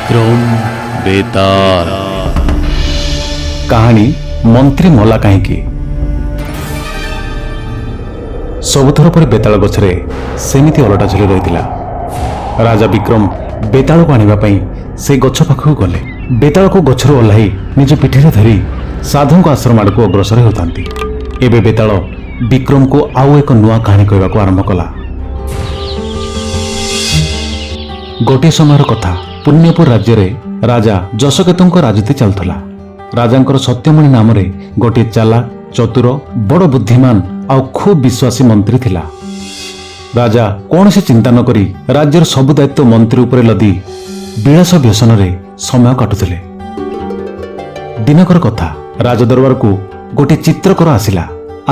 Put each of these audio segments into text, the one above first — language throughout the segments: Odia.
ବିକ୍ରମ ବେତାଳ। କାହାଣୀ ମନ୍ତ୍ରୀ ମଲା କାହିଁକି। ସବୁଥର ପରି ବେତାଳ ଗଛରେ ସେମିତି ଅଲଟା ଝୁଲି ରହିଥିଲା। ରାଜା ବିକ୍ରମ ବେତାଳକୁ ଆଣିବା ପାଇଁ ସେ ଗଛ ପାଖକୁ ଗଲେ। ବେତାଳକୁ ଗଛରୁ ଓହ୍ଲାଇ ନିଜ ପିଠିରେ ଧରି ସାଧୁଙ୍କ ଆଶ୍ରମ ଆଡ଼କୁ ଅଗ୍ରସର ହେଉଥାନ୍ତି। ଏବେ ବେତାଳ ବିକ୍ରମକୁ ଆଉ ଏକ ନୂଆ କାହାଣୀ କହିବାକୁ ଆରମ୍ଭ କଲା। ଗୋଟିଏ ସମୟର କଥା, ପୁଣ୍ୟପୁର ରାଜ୍ୟରେ ରାଜା ଯଶକେତୁଙ୍କ ରାଜୁତି ଚାଲୁଥିଲା। ରାଜାଙ୍କର ସତ୍ୟମଣି ନାମରେ ଗୋଟିଏ ଚାଲାକ, ଚତୁର, ବଡ଼ ବୁଦ୍ଧିମାନ ଆଉ ଖୁବ୍ ବିଶ୍ୱାସୀ ମନ୍ତ୍ରୀ ଥିଲା। ରାଜା କୌଣସି ଚିନ୍ତା ନ କରି ରାଜ୍ୟର ସବୁ ଦାୟିତ୍ୱ ମନ୍ତ୍ରୀ ଉପରେ ଲଦି ବିଳାସ ବ୍ୟସନରେ ସମୟ କାଟୁଥିଲେ। ଦିନକର କଥା, ରାଜଦରବାରକୁ ଗୋଟିଏ ଚିତ୍ରକର ଆସିଲା।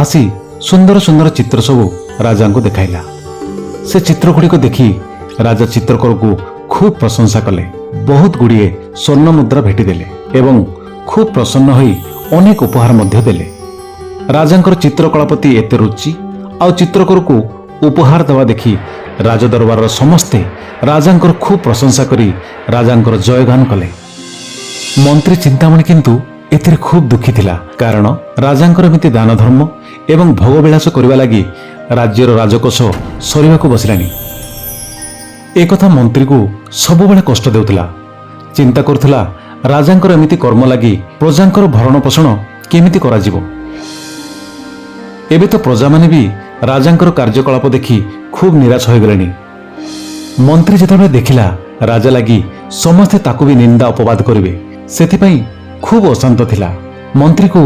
ଆସି ସୁନ୍ଦର ସୁନ୍ଦର ଚିତ୍ର ସବୁ ରାଜାଙ୍କୁ ଦେଖାଇଲା। ସେ ଚିତ୍ରଗୁଡ଼ିକ ଦେଖି ରାଜା ଚିତ୍ରକରକୁ ଖୁବ୍ ପ୍ରଶଂସା କଲେ। ବହୁତ ଗୁଡ଼ିଏ ସ୍ୱର୍ଣ୍ଣ ମୁଦ୍ରା ଭେଟିଦେଲେ ଏବଂ ଖୁବ୍ ପ୍ରସନ୍ନ ହୋଇ ଅନେକ ଉପହାର ମଧ୍ୟ ଦେଲେ। ରାଜାଙ୍କର ଚିତ୍ରକଳା ପ୍ରତି ଏତେ ରୁଚି ଆଉ ଚିତ୍ରକରକୁ ଉପହାର ଦେବା ଦେଖି ରାଜଦରବାରର ସମସ୍ତେ ରାଜାଙ୍କର ଖୁବ୍ ପ୍ରଶଂସା କରି ରାଜାଙ୍କର ଜୟଗାନ କଲେ। ମନ୍ତ୍ରୀ ଚିନ୍ତାମଣି କିନ୍ତୁ ଏଥିରେ ଖୁବ୍ ଦୁଃଖୀ ଥିଲା, କାରଣ ରାଜାଙ୍କର ଏମିତି ଦାନ ଧର୍ମ ଏବଂ ଭୋଗବିଳାସ କରିବା ଲାଗି ରାଜ୍ୟର ରାଜକୋଷ ସରିବାକୁ ବସିଲାଣି। ଏକଥା ମନ୍ତ୍ରୀକୁ ସବୁବେଳେ କଷ୍ଟ ଦେଉଥିଲା। ଚିନ୍ତା କରୁଥିଲା, ରାଜାଙ୍କର ଏମିତି କର୍ମ ଲାଗି ପ୍ରଜାଙ୍କର ଭରଣ ପୋଷଣ କେମିତି କରାଯିବ? ଏବେ ତ ପ୍ରଜାମାନେ ବି ରାଜାଙ୍କର କାର୍ଯ୍ୟକଳାପ ଦେଖି ଖୁବ୍ ନିରାଶ ହୋଇଗଲେଣି। ମନ୍ତ୍ରୀ ଯେତେବେଳେ ଦେଖିଲା ରାଜା ଲାଗି ସମସ୍ତେ ତାକୁ ବି ନିନ୍ଦା ଅପବାଦ କରିବେ, ସେଥିପାଇଁ ଖୁବ୍ ଅଶାନ୍ତ ଥିଲା। ମନ୍ତ୍ରୀକୁ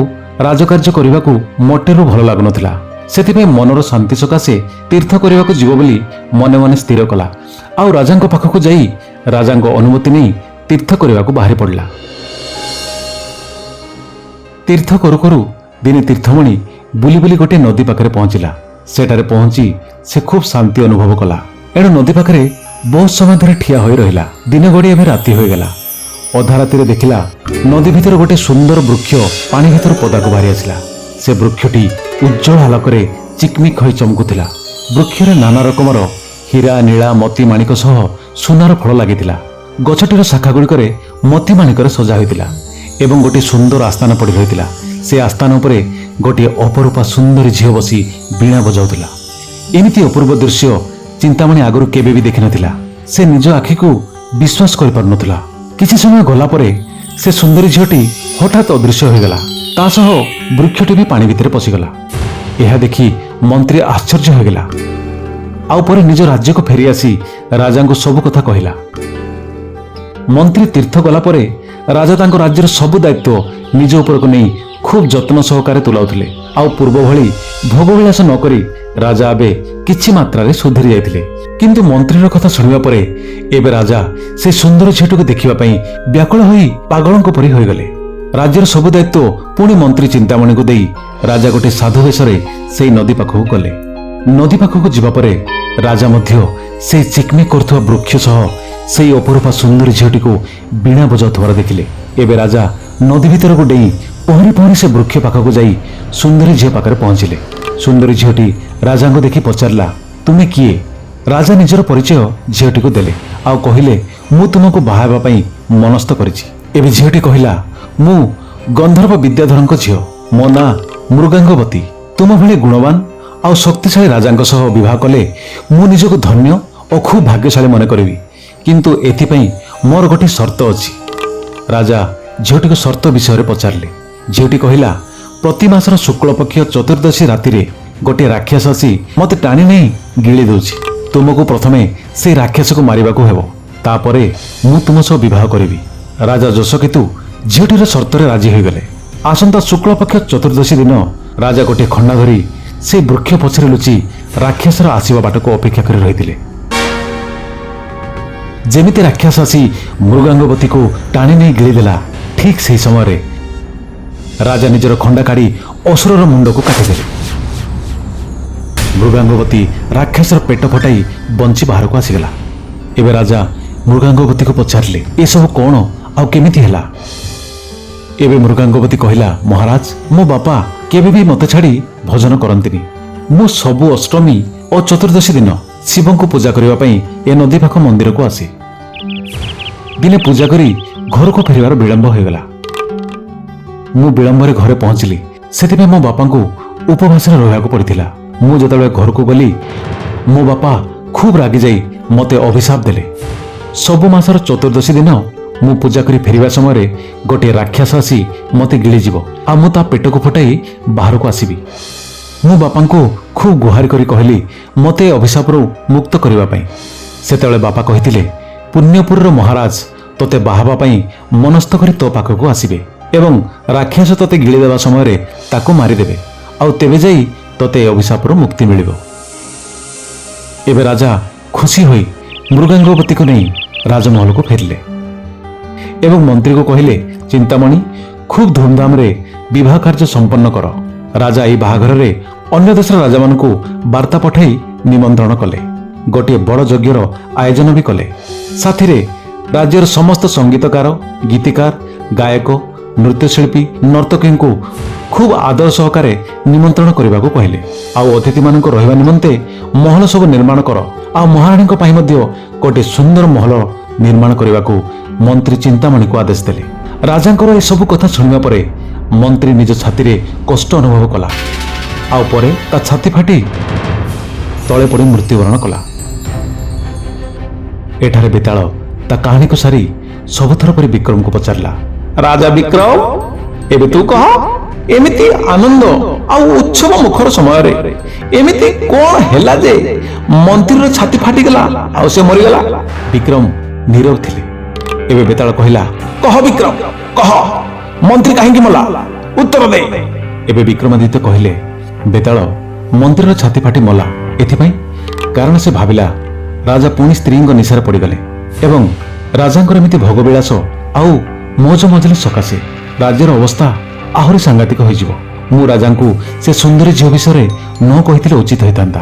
ରାଜକାର୍ଯ୍ୟ କରିବାକୁ ମୋଟେରୁ ଭଲ ଲାଗୁନଥିଲା। ସେଥିପାଇଁ ମନର ଶାନ୍ତି ସକାଶେ ତୀର୍ଥ କରିବାକୁ ଯିବ ବୋଲି ମନେ ମନେ ସ୍ଥିର କଲା ଆଉ ରାଜାଙ୍କ ପାଖକୁ ଯାଇ ରାଜାଙ୍କ ଅନୁମତି ନେଇ ତୀର୍ଥ କରିବାକୁ ବାହାରି ପଡ଼ିଲା। ତୀର୍ଥ କରୁ କରୁ ଦିନେ ତୀର୍ଥମଣି ବୁଲି ବୁଲି ଗୋଟିଏ ନଦୀ ପାଖରେ ପହଞ୍ଚିଲା। ସେଠାରେ ପହଞ୍ଚି ସେ ଖୁବ୍ ଶାନ୍ତି ଅନୁଭବ କଲା। ଏଣୁ ନଦୀ ପାଖରେ ବହୁତ ସମୟ ଧରି ଠିଆ ହୋଇ ରହିଲା। ଦିନ ଗଡ଼ି ଏବେ ରାତି ହୋଇଗଲା। ଅଧା ରାତିରେ ଦେଖିଲା ନଦୀ ଭିତରେ ଗୋଟିଏ ସୁନ୍ଦର ବୃକ୍ଷ ପାଣି ଭିତରୁ ପଦାକୁ ବାହାରି ଆସିଲା। ସେ ବୃକ୍ଷଟି ଉଜ୍ଜଳ ଆଲୋକରେ ଚିକମିକ ହୋଇ ଚମକୁଥିଲା। ବୃକ୍ଷରେ ନାନା ରକମର ହୀରା, ନୀଳା, ମୋତି, ମାଣିକ ସହ ସୁନାର ଫଳ ଲାଗିଥିଲା। ଗଛଟିର ଶାଖାଗୁଡ଼ିକରେ ମୋତି ମାଣିକରେ ସଜା ହୋଇଥିଲା ଏବଂ ଗୋଟିଏ ସୁନ୍ଦର ଆସ୍ଥାନ ପଡ଼ି ରହିଥିଲା। ସେ ଆସ୍ଥାନ ଉପରେ ଗୋଟିଏ ଅପରୂପା ସୁନ୍ଦରୀ ଝିଅ ବସି ବୀଣା ବଜାଉଥିଲା। ଏମିତି ଅପୂର୍ବ ଦୃଶ୍ୟ ଚିନ୍ତାମଣି ଆଗରୁ କେବେ ବି ଦେଖିନଥିଲା। ସେ ନିଜ ଆଖିକୁ ବିଶ୍ୱାସ କରିପାରୁନଥିଲା। କିଛି ସମୟ ଗଲା ପରେ ସେ ସୁନ୍ଦରୀ ଝିଅଟି ହଠାତ୍ ଅଦୃଶ୍ୟ ହୋଇଗଲା। ତା ସହ ବୃକ୍ଷଟି ବି ପାଣି ଭିତରେ ପଶିଗଲା। ଏହା ଦେଖି ମନ୍ତ୍ରୀ ଆଶ୍ଚର୍ଯ୍ୟ ହୋଇଗଲା ଆଉ ପରେ ନିଜ ରାଜ୍ୟକୁ ଫେରି ଆସି ରାଜାଙ୍କୁ ସବୁ କଥା କହିଲା। ମନ୍ତ୍ରୀ ତୀର୍ଥ ଗଲା ପରେ ରାଜା ତାଙ୍କ ରାଜ୍ୟର ସବୁ ଦାୟିତ୍ୱ ନିଜ ଉପରକୁ ନେଇ ଖୁବ୍ ଯତ୍ନ ସହକାରେ ତୁଲାଉଥିଲେ। ଆଉ ପୂର୍ବ ଭଳି ଭୋଗବିଳାସ ନ କରି ରାଜା ଏବେ କିଛି ମାତ୍ରାରେ ସୁଧୁରି ଯାଇଥିଲେ। କିନ୍ତୁ ମନ୍ତ୍ରୀର କଥା ଶୁଣିବା ପରେ ଏବେ ରାଜା ସେ ସୁନ୍ଦର ଝିଅଟିକୁ ଦେଖିବା ପାଇଁ ବ୍ୟାକୁଳ ହୋଇ ପାଗଳଙ୍କ ପରି ହୋଇଗଲେ। ରାଜ୍ୟର ସବୁ ଦାୟିତ୍ୱ ପୁଣି ମନ୍ତ୍ରୀ ଚିନ୍ତାମଣିକୁ ଦେଇ ରାଜା ଗୋଟିଏ ସାଧୁ ବେଶରେ ସେଇ ନଦୀ ପାଖକୁ ଗଲେ। ନଦୀ ପାଖକୁ ଯିବା ପରେ ରାଜା ମଧ୍ୟ ସେଇ ଚିକମିକ କରୁଥିବା ବୃକ୍ଷ ସହ ସେଇ ଅପରୂପା ସୁନ୍ଦରୀ ଝିଅଟିକୁ ବୀଣା ବଜାଉଥିବାର ଦେଖିଲେ। ଏବେ ରାଜା ନଦୀ ଭିତରକୁ ଡେଇଁ ପହଁରି ପହଁରି ସେ ବୃକ୍ଷ ପାଖକୁ ଯାଇ ସୁନ୍ଦରୀ ଝିଅ ପାଖରେ ପହଞ୍ଚିଲେ। ସୁନ୍ଦରୀ ଝିଅଟି ରାଜାଙ୍କୁ ଦେଖି ପଚାରିଲା, ତୁମେ କିଏ? ରାଜା ନିଜର ପରିଚୟ ଝିଅଟିକୁ ଦେଲେ ଆଉ କହିଲେ, ମୁଁ ତୁମକୁ ବାହା ହେବା ପାଇଁ ମନସ୍ଥ କରିଛି। ଏବେ ଝିଅଟି କହିଲା, ମୁଁ ଗନ୍ଧର୍ବ ବିଦ୍ୟାଧରଙ୍କ ଝିଅ, ମୋ ନାଁ ମୃଗାଙ୍ଗବତୀ। ତୁମ ଭଳି ଗୁଣବାନ ଆଉ ଶକ୍ତିଶାଳୀ ରାଜାଙ୍କ ସହ ବିବାହ କଲେ ମୁଁ ନିଜକୁ ଧନ୍ୟ ଓ ଖୁବ୍ ଭାଗ୍ୟଶାଳୀ ମନେ କରିବି। କିନ୍ତୁ ଏଥିପାଇଁ ମୋର ଗୋଟିଏ ସର୍ତ୍ତ ଅଛି। ରାଜା ଝିଅଟିକୁ ସର୍ତ୍ତ ବିଷୟରେ ପଚାରିଲେ। ଝିଅଟି କହିଲା, ପ୍ରତି ମାସର ଶୁକ୍ଳପକ୍ଷ ଚତୁର୍ଦ୍ଦଶୀ ରାତିରେ ଗୋଟିଏ ରାକ୍ଷସ ଆସି ମୋତେ ଟାଣି ନେଇ ଗିଳି ଦେଉଛି। ତୁମକୁ ପ୍ରଥମେ ସେଇ ରାକ୍ଷସକୁ ମାରିବାକୁ ହେବ, ତାପରେ ମୁଁ ତୁମ ସହ ବିବାହ କରିବି। ରାଜା ଯଶକେତୁ ଝିଅଟିର ସର୍ତ୍ତରେ ରାଜି ହୋଇଗଲେ। ଆସନ୍ତା ଶୁକ୍ଳପକ୍ଷ ଚତୁର୍ଦ୍ଦଶୀ ଦିନ ରାଜା ଗୋଟିଏ ଖଣ୍ଡା ଧରି ସେଇ ବୃକ୍ଷ ପଛରେ ଲୁଚି ରାକ୍ଷସର ଆସିବା ବାଟକୁ ଅପେକ୍ଷା କରି ରହିଥିଲେ। ଯେମିତି ରାକ୍ଷସ ଆସି ମୃଗାଙ୍ଗବତୀକୁ ଟାଣି ନେଇ ଗିଳିଦେଲା, ଠିକ୍ ସେହି ସମୟରେ ରାଜା ନିଜର ଖଣ୍ଡା କାଢ଼ି ଅସୁରର ମୁଣ୍ଡକୁ କାଟିଦେଲେ। ମୃଗାଙ୍ଗବତୀ ରାକ୍ଷସର ପେଟ ଫଟାଇ ବଞ୍ଚି ବାହାରକୁ ଆସିଗଲା। ଏବେ ରାଜା ମୃଗାଙ୍ଗବତୀକୁ ପଚାରିଲେ, ଏସବୁ କ'ଣ ଆଉ କେମିତି ହେଲା? ଏବେ ମୃଗାଙ୍ଗବତୀ କହିଲା, ମହାରାଜ, ମୋ ବାପା କେବେ ବି ମୋତେ ଛାଡ଼ି ଭୋଜନ କରନ୍ତିନି। ମୁଁ ସବୁ ଅଷ୍ଟମୀ ଓ ଚତୁର୍ଦ୍ଦଶୀ ଦିନ ଶିବଙ୍କୁ ପୂଜା କରିବା ପାଇଁ ଏ ନଦୀ ପାଖ ମନ୍ଦିରକୁ ଆସେ। ଦିନେ ପୂଜା କରି ଘରକୁ ଫେରିବାର ବିଳମ୍ବ ହୋଇଗଲା। ମୁଁ ବିଳମ୍ବରେ ଘରେ ପହଞ୍ଚିଲି, ସେଥିପାଇଁ ମୋ ବାପାଙ୍କୁ ଉପବାସରେ ରହିବାକୁ ପଡ଼ିଥିଲା। ମୁଁ ଯେତେବେଳେ ଘରକୁ ଗଲି, ମୋ ବାପା ଖୁବ୍ ରାଗିଯାଇ ମୋତେ ଅଭିଶାପ ଦେଲେ। ସବୁ ମାସର ଚତୁର୍ଦ୍ଦଶୀ ଦିନ ମୁଁ ପୂଜା କରି ଫେରିବା ସମୟରେ ଗୋଟିଏ ରାକ୍ଷସ ଆସି ମୋତେ ଗିଳିଯିବ, ଆଉ ମୁଁ ତା ପେଟକୁ ଫଟାଇ ବାହାରକୁ ଆସିବି। ମୁଁ ବାପାଙ୍କୁ ଖୁବ୍ ଗୁହାରି କରି କହିଲି ମୋତେ ଏ ଅଭିଶାପରୁ ମୁକ୍ତ କରିବା ପାଇଁ। ସେତେବେଳେ ବାପା କହିଥିଲେ, ପୁଣ୍ୟପୁରର ମହାରାଜ ତୋତେ ବାହାବା ପାଇଁ ମନସ୍ଥ କରି ତୋ ପାଖକୁ ଆସିବେ ଏବଂ ରାକ୍ଷସ ତୋତେ ଗିଳିଦେବା ସମୟରେ ତାକୁ ମାରିଦେବେ, ଆଉ ତେବେ ଯାଇ ତୋତେ ଏ ଅଭିଶାପରୁ ମୁକ୍ତି ମିଳିବ। ଏବେ ରାଜା ଖୁସି ହୋଇ ମୃଗାଙ୍ଗବତୀକୁ ନେଇ ରାଜମହଲକୁ ଫେରିଲେ ଏବଂ ମନ୍ତ୍ରୀକୁ କହିଲେ, ଚିନ୍ତାମଣି, ଖୁବ୍ ଧୁମଧାମରେ ବିବାହ କାର୍ଯ୍ୟ ସମ୍ପନ୍ନ କର। ରାଜା ଏହି ବାହାଘରରେ ଅନ୍ୟ ଦେଶର ରାଜାମାନଙ୍କୁ ବାର୍ତ୍ତା ପଠାଇ ନିମନ୍ତ୍ରଣ କଲେ। ଗୋଟିଏ ବଡ଼ ଯଜ୍ଞର ଆୟୋଜନ ବି କଲେ। ସାଥିରେ ରାଜ୍ୟର ସମସ୍ତ ସଙ୍ଗୀତକାର, ଗୀତିକାର, ଗାୟକ, ନୃତ୍ୟଶିଳ୍ପୀ, ନର୍ତ୍ତକୀଙ୍କୁ ଖୁବ୍ ଆଦର ସହକାରେ ନିମନ୍ତ୍ରଣ କରିବାକୁ କହିଲେ। ଆଉ ଅତିଥିମାନଙ୍କୁ ରହିବା ନିମନ୍ତେ ମହଲ ସବୁ ନିର୍ମାଣ କର, ଆଉ ମହାରାଣୀଙ୍କ ପାଇଁ ମଧ୍ୟ ଗୋଟିଏ ସୁନ୍ଦର ମହଲ ନିର୍ମାଣ କରିବାକୁ ମନ୍ତ୍ରୀ ଚିନ୍ତାମଣିକୁ ଆଦେଶ ଦେଲେ। ରାଜାଙ୍କର ଏସବୁ କଥା ଶୁଣିବା ପରେ ମନ୍ତ୍ରୀ ନିଜ ଛାତିରେ କଷ୍ଟ ଅନୁଭବ କଲା, ଆଉ ପରେ ତା ଛାତି ଫାଟି ତଳେ ପଡ଼ି ମୃତ୍ୟୁବରଣ କଲା। ଏଠାରେ ବେତାଳ ତା କାହାଣୀକୁ ସାରି ସବୁଥର ପରି ବିକ୍ରମକୁ ପଚାରିଲା, ରାଜା ବିକ୍ରମ, ଏବେ ତୁ କହ, ଏମିତି ଆନନ୍ଦ ଆଉ ଉତ୍ସବ ମୁଖର ସମୟରେ ଏମିତି କଣ ହେଲା ଯେ ମନ୍ତ୍ରୀର ଛାତି ଫାଟିଗଲା ଆଉ ସେ ମରିଗଲା? ବିକ୍ରମ ନୀରବ ଥିଲେ। ଏବେ ବେତାଳ କହିଲା, କହ ବିକ୍ରମ, କହ, ମନ୍ତ୍ରୀ କାହିଁକି ମଲା, ଉତ୍ତର ଦେ। ଏବେ ବିକ୍ରମାଦିତ୍ୟ କହିଲେ, ବେତାଳ, ମନ୍ତ୍ରୀର ଛାତି ଫାଟି ମଲା ଏଥିପାଇଁ କାରଣ ସେ ଭାବିଲା ରାଜା ପୁଣି ସ୍ତ୍ରୀଙ୍କ ନିଶାରେ ପଡ଼ିଗଲେ ଏବଂ ରାଜାଙ୍କର ଏମିତି ଭୋଗବିଳାସ ଆଉ ମୌଜ ମଜଲିସ ସକାଶେ ରାଜ୍ୟର ଅବସ୍ଥା ଆହୁରି ସାଂଘାତିକ ହୋଇଯିବ। ମୁଁ ରାଜାଙ୍କୁ ସେ ସୁନ୍ଦରୀ ଝିଅ ବିଷୟରେ ନ କହିଥିଲେ ଉଚିତ ହୋଇଥାନ୍ତା।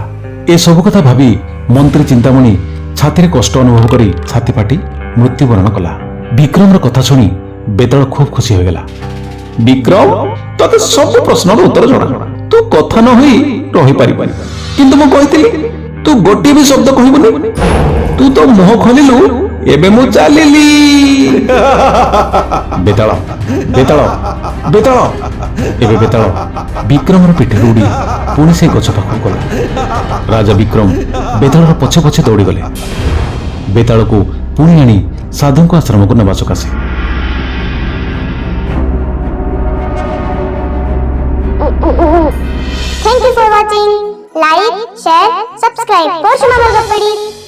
ଏସବୁ କଥା ଭାବି ମନ୍ତ୍ରୀ ଚିନ୍ତାମଣି ଛାତିରେ କଷ୍ଟ ଅନୁଭବ କରି ଛାତି ଫାଟି ମୃତ୍ୟୁବରଣ କଲା। ବିକ୍ରମର କଥା ଶୁଣି ବେତାଳ ଖୁବ୍ ଖୁସି ହୋଇଗଲା। ବିକ୍ରମ, ତୋତେ ସବୁ ପ୍ରଶ୍ନର ଉତ୍ତର ଜଣା, ତୁ କଥା ନ ହୋଇ ରହିପାରିବୁନି। କିନ୍ତୁ ମୁଁ କହିଥିଲି ତୁ ଗୋଟିଏ ବି ଶବ୍ଦ କହିବୁନି, ତୁ ତୋ ମୁହଁ ଖୋଲିଲୁ, ଏବେ ମୁଁ ଚାଲିଲି। ବେତାଳ, ବେତାଳ, ବେତାଳ। ଏବେ ବେତାଳ ବିକ୍ରମର ପିଠିରୁ ଉଡ଼ି ପୁଣି ସେ ଗଛ ପାଖକୁ ଗଲା। ରାଜା ବିକ୍ରମ ବେତାଳର ପଛେ ପଛେ ଦୌଡ଼ିଗଲେ ବେତାଳକୁ ପୁଣି ଆଣି ସାଧୁଙ୍କ ଆଶ୍ରମକୁ ନେବା ସକାଶେ। Thank you for watching. Like, share, subscribe for Shuma Margapadi.